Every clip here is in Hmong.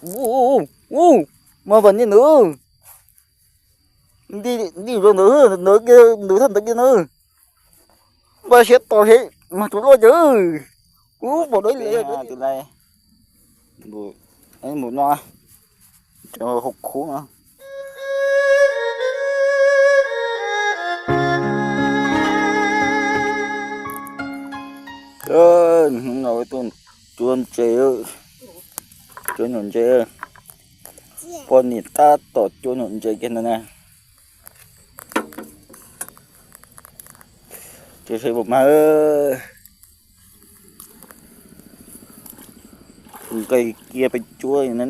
Ub, ub, mas vam niag ntawd, nti nti rau ntawd, ntawd kiag, ntawd thaj ntawd kiag na. Npaj siab tos seb mas tus loj cas. Ub, pom dawb li. Tus lais mus no, hauv khub no. Hnub no tuaj cuab ntses, cuab nyuam ntses, poj niam tab tom cuab nyuam ntses kiag ntawd na. Ces seb puas mag. Nqis kiag peb cuab na.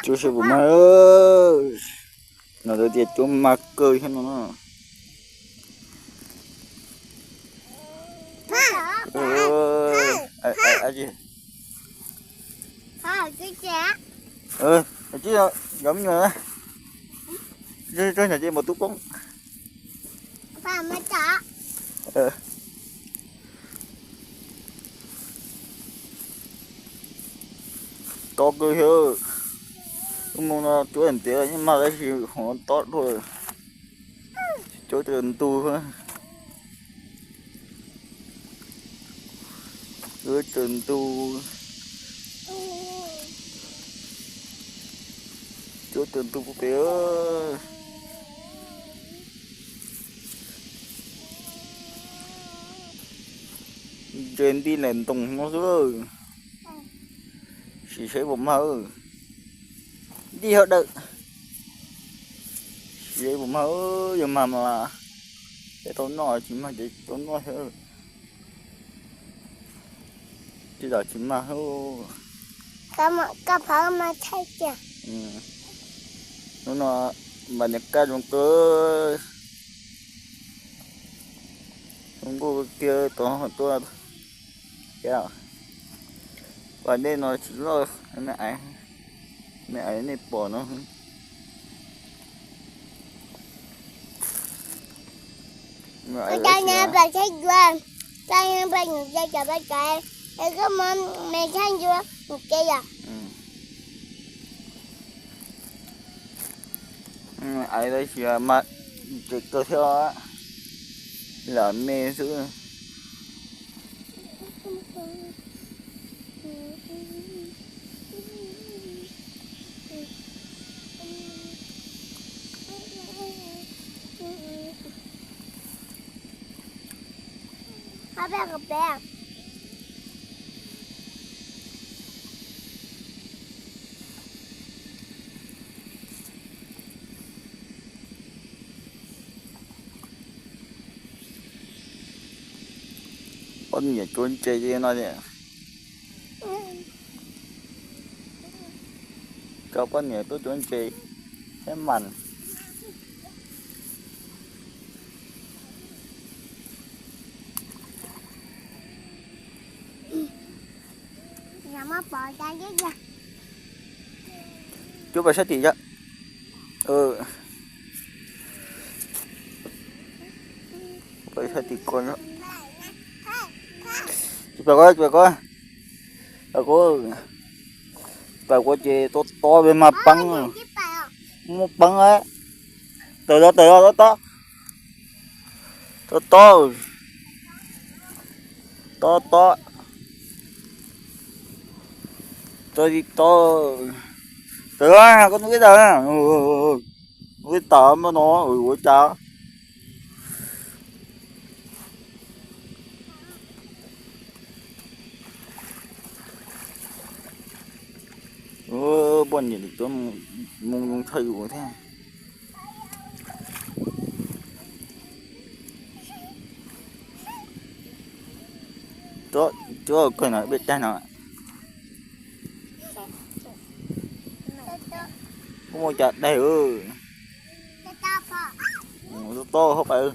Cuab seb puas mag. No lawv tias cuab mag kawg thiab no na. Tsis yog me nyuam, tsis yog nyuam ces npam tub poob. Tob kawg thiab. Lub moo no cuab ntev yeej mag tab sis hov tob dua. Cuab tsaws ntug, cuab tsaws ntug, cuab tsaws ntug pem. Ntses nti ntawm ntoo no xwb, sim seb puas mag. Nti hauv dawm, sim seb puas mag. Yog mag mas ces tau noj, tsis mag ces tsis tau noj thiab. Tej zaum tsis mag. Hnub no npam niam kaj zoo kawg. Zoo nkauj kiag tod tuaj. Pas dej no tsis loj, me ais, me ais nej pom no. Ais tab sis mas ntses kawg thiab, lam me xwb. Poj niam cuab ntses li no tias, coj poj niam tuaj cuab ntses thiab mas. Cuab pais sab tim yom. Pais sab tim ko. Tsis pais ko, tsis pais ko. Pais ko ces tob tob peb mas peeb. Muaj peeb. Tawm los, tawm los, tob tob. Tob tob. Tob tob. Tob li tob. Tawm los, koj nub ib tawm. Nub ib tawm npaj no ua cas. Poj niam tuaj moo zoo tshaj yus thiab. Cuab kawg no peb tag no. Muaj cas daig. Tob tob hauv pais.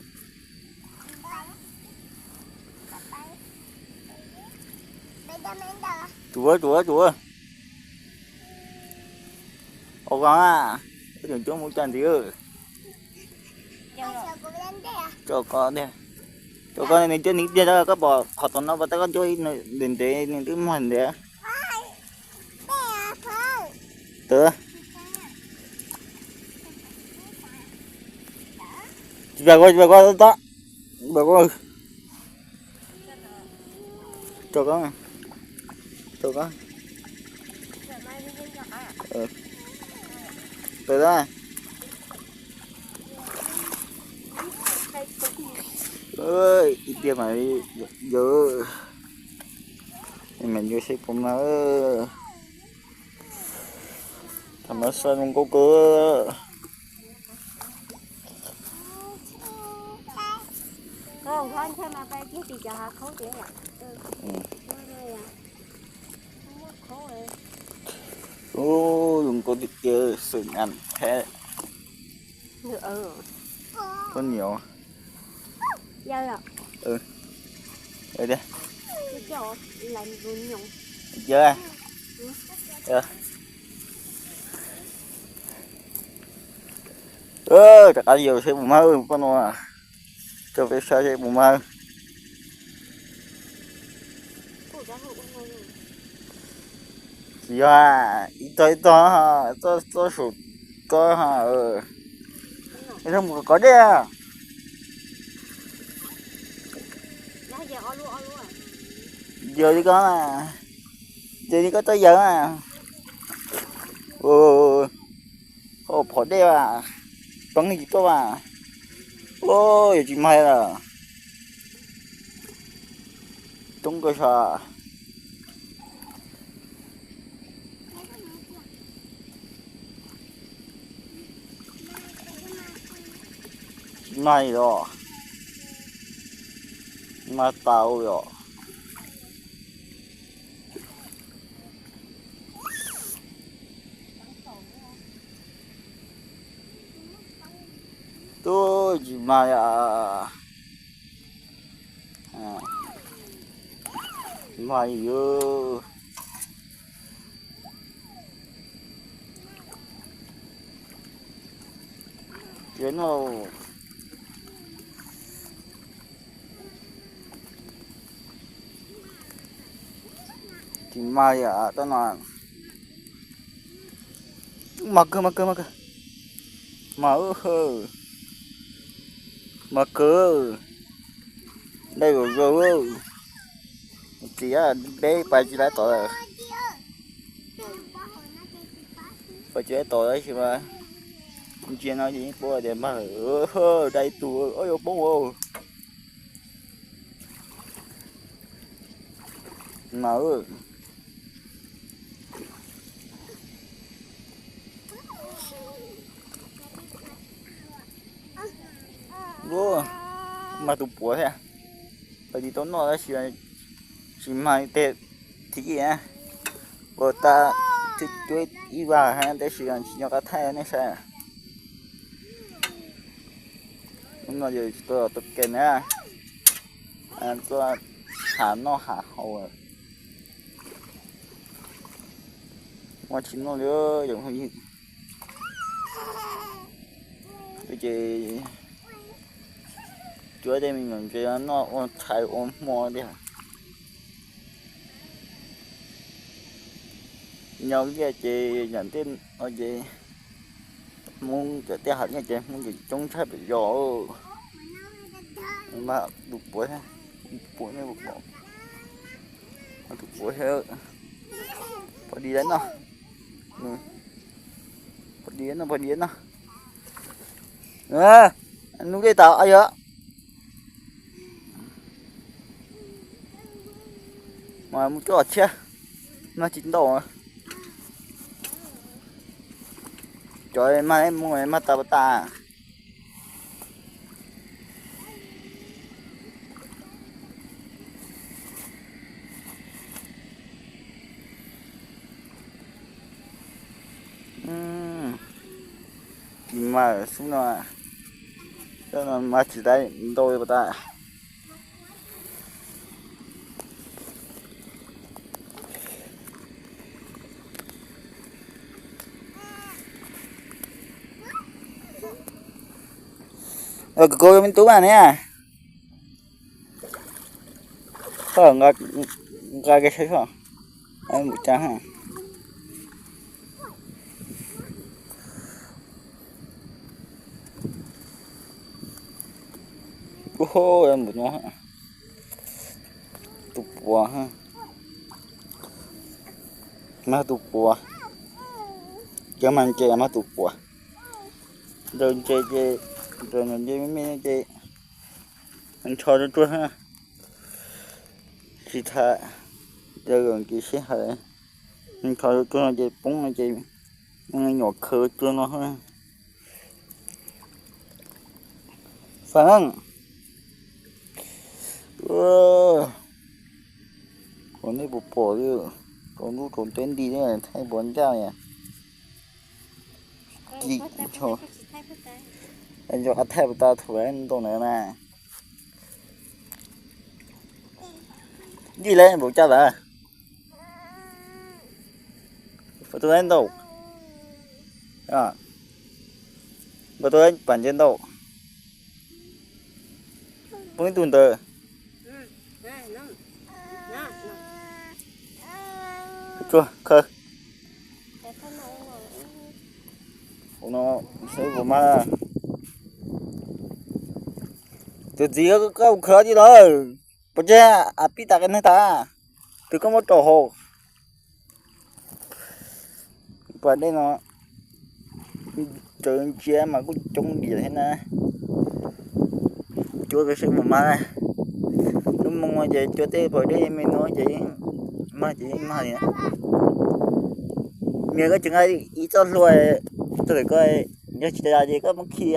Tsuav, tsuav, tsuav. Ua ko, Tseem coob mus cas ntxiv. Tso koj tiag, tso koj nws coj nws tiag, koj pom qhov tom no pas tab koj coj ntev ntev nws twb muag ntev. Tsis pam koj, tsis pam koj, tod, pam koj, tso koj, tso koj, pam koj. Ib pliag mas yog, mas yuav seb puas mag. Tham mas xav zoo nkauj kawg. Ub, zoo nkauj tiag tiag, xwm nyam thiab. Koj niam. Yog, rov qab yog seb puas mag koj no. Rau peb saib seb puas mag. Tsis yog, ib tog ib tog, txoj saum ko, ib tog mus kov dej. Yog li ko, yog li ko txoj yawg na. Qhov phom dej as, poob tsis tuaj as. Ua, yuav tsis mag lawm. Coob kawg sav. Tsis mag li os. Mag tas ua li os. Tub, tsis mag li. Tsis mag li. Tsis no, tsis mag li. Tub no, mag kawg, mag kawg, mag kawg. Mag, mag kawg. Dai zom zaws. Txiv, deb pais tsis laib tod lawm. Pais tsis laib tod tab sis mas ntsia no ces yeej paub tias mag lawm. Dai ib tug, yuav poob ua. Mas, ua, mag tus puav thiab. Pais tsis tau noj tab sis tsis mag tej thib ib na. Ua tas, twb cuab ib vas tab sis tsis nco qab thaij nej saib. Hnub no yog tsis tau los tau kem na, tuaj hav noj hav haus. Muaj tsis noj li, yog phooj ywg. Ces cuab tej me nyuam ntses noj ua tshais ua hmo tiag. Nyob liaj ces yam ntej no ces Hmoob cov tej hav liaj ces Hmoob ces coob tshaj pem zos. Mas tus puav, tus puav, tus puav, pov dis no, pov dis no, pov dis no. Nub dej tas yog. Mas mus cuab tshiab, mag tsis ntau. Cov mag mus mag tas pas tas. Tsis mag xwb no, no mag tsis tas ntau li pas tas. Koj me tub mas ne. Koj nqa ke saib koj. Mus cas. Ub, mus no. Tus puas. Mas tus puas. Cov mas ntses mas tus puas. Nraws ntses ces, nraws ntses me me ces ntsho tsuag tsuag. Tsis tham, nraws ntses sib hais. Ntsho tsuag tsuag no ces poob no ces nyuam khaws tsuag no. Fab, ua nej puas pom li, rau ntuj rau teb nti ne, thaij puas ncaj li. Thaij puas tau thaum ntoo na. Nti le npaum cas lawm. Npaum tus ntau, npaum tus pas ntses ntau. Poob ib tug ntawd. Tsuag khaws. Ua no, saib puas mag. Tus txiv, koj mus khaws li lawm. Pov tseg, a pib tas qe neeg tas. Tus koj muab rau hauv. Pas dej no, raws ntsia mas kuj coob diam thiab na. Cuab saib puas mag. Lub moo ces cuab tej pas dej me no ces mag ces yeej mag li. Niam, koj tsis nqa ib txoj hlua rau ntawm ko, yog tsis tas ces koj muab khi.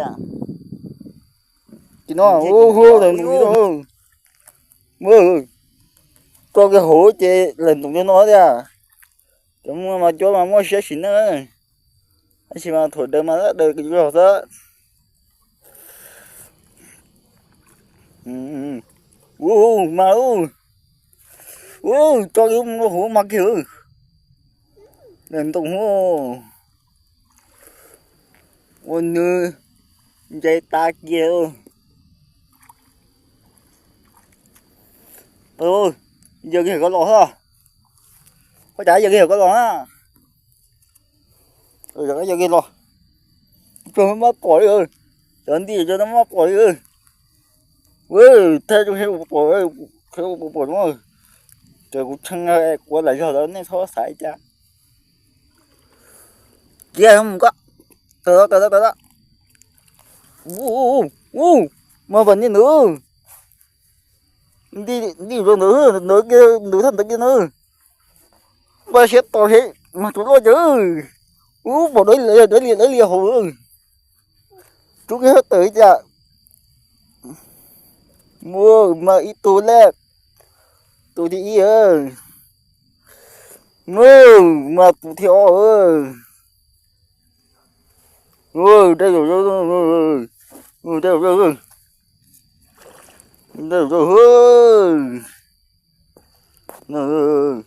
Ces no, hu, lawm ntus li no, tso kiag hauv ces lawm ntus li no tiag. Cov muaj mas cuab mas muaj siab sim neej, tab sis mas thaum daws mas daws zog xwb. Ua mas, ua, tso kiag mus hauv mas kiag. Lawm ntus, ua nws nce tas kiag. Yawg kiag koj los hos. Ua cas yawg kiag koj los na? Yawg kiag los, tsuag mab pom li. Cov nti tsuag mab pom li. Thaij rau seb puas pom, seb puas pom no. Ces kuv tshee kuv lam zog lawm nej txhob xav cas. Cia mus koj. Tawm, tawm, tawm. Ub, mas pas niag ntawd. Nti rau ntawd, ntawd kiag, ntawd thaj ntawd kiag na. Npaj siab tos seb mag tus loj cas. Ub, pom dawb lias dawb lias hauv. Rub kiag tawm li cas. Ua, mag ib tug lawm. Tus thib ib. Mag tus thib ob. Dej zaum, dej zaum, dej zaum.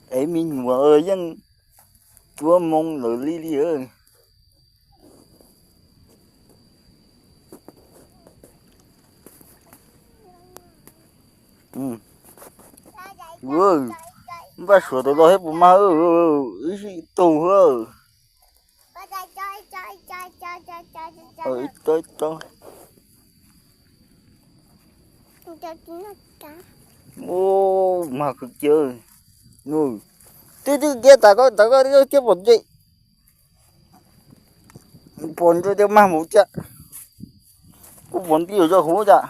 Es me nyuam yeej cuab moo lawm li li. Npaj suav tus los thiab puas mag, ib sij tug. Mag kawg kiag. Twb twb kiag tas koj tas koj twb kiag pom ntse. Pom ntse tias mag mus cas. Kuj pom nti rau hauv cas.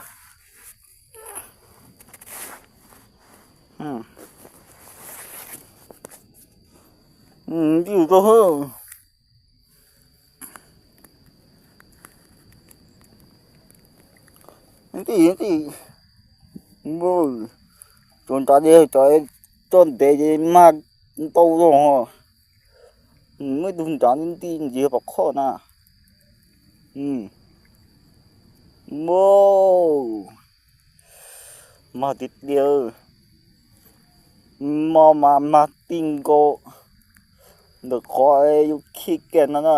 Nti rau hauv. Nti, nti. Tsuas nrad li cov txoj ntev ces mag ntau zog. Muaj ib tug nrad nti ntxiv pom qhoj na. Mag tiag tiag. Mo mas mag ti nkaus. Ntawm qhov yus khi kiag no na.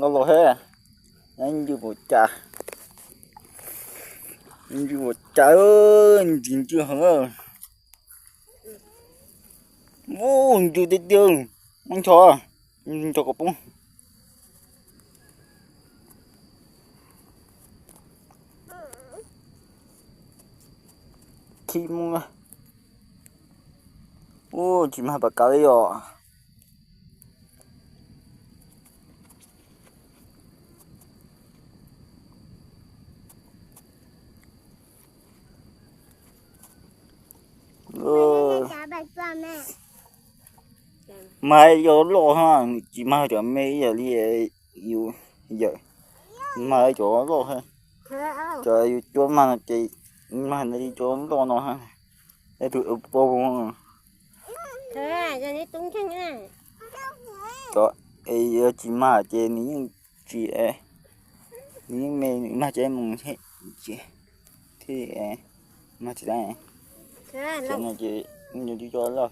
Nqa los he, ncw puas cas, ncw puas cas, ntsis ncw heev. Ub, ncw tiag tiag, muab ncho, ncho kom poob. Khib Hmoob na. Ub, tsis mag pam kav li os. Mag yog loj ha, tsis mag cov me ib yam li yus yawm, mag cov loj ha. Cov yus cua mag no ces mag li cov loj no ha. Es tus pau, cov es yog tsis mag ces nws yeej tsis, nws yeej me, nws mag ces mus thiaj mag tsis tau. Cov no ces nws cov loj.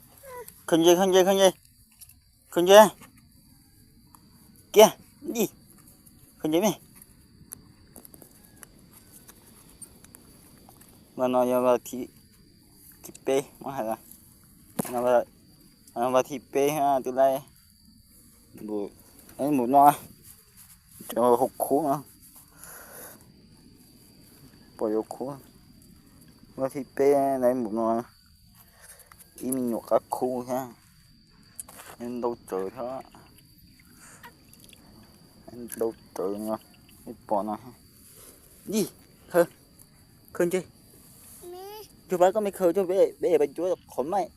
Khaws ntses, khaws ntses, khaws ntses, khaws ntses kiag, di, khaws ntses me. Vas no yog vas thib peb, muab hais, vas thib peb twb laib, npum no, cov hauv khub no, pom yuav khub, vas thib peb laib npum no, ib me nyuam qab khub thiab, ntau tsawv thiab, ntau tsawv no, pom no. Di, khaws, khaws ntses, cuag pab koj me khaws cuag peb, peb pais cuab qhov maij.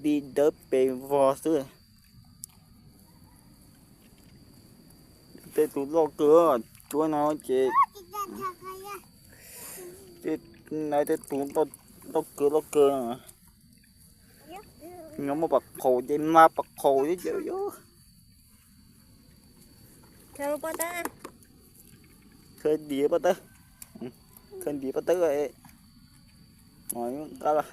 Di dawb pes vog xwb. Tej tus loj kawg, cuab no ces, tej tus loj kawg, loj kawg. Nyob muaj pas qhaus ces mag pas qhaus xwb ces. Khaws ntim pob tawb, khaws ntim pob tawb, nqa los.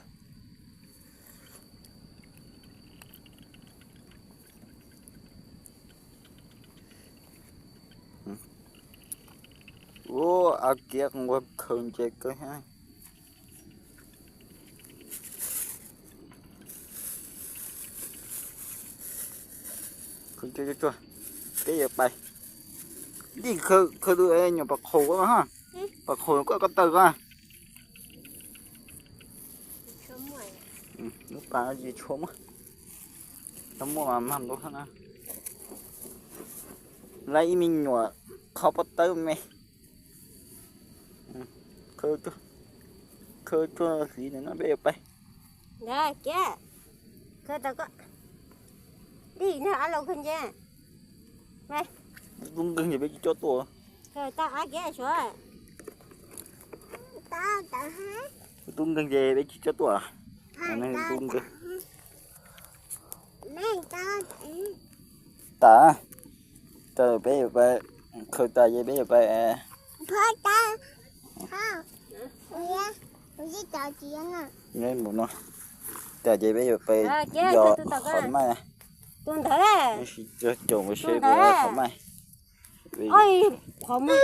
Ua, av kiav nquag khaws ntses kawg thiab. Khaws ntses tsuag tsuag, peb yuav pais. Di, khaws tus nyuam pas qhaus ko ha, pas qhaus ko, ko taw ko. Lub pas tsis tshua muaj, tsis muaj mas mag ntau thiab na. Laib ib me nyuam qhov pob tawb me. Khaws tsuag hliv no peb yuav pais. Di, khaws tau ko. Di, nrog ab laus khaws ntses. Tub nkeeg ces peb tsis coj tuaj. Tub nkeeg ces peb tsis coj tuaj. Tub nkeeg. Tas, tas peb yuav pais, khaws tas ces peb yuav pais. Nyob mus no, tas ces peb yuav pais yos qhov maij. Tab sis cog caum mus seb puas yog qhov maij. Qhov maij.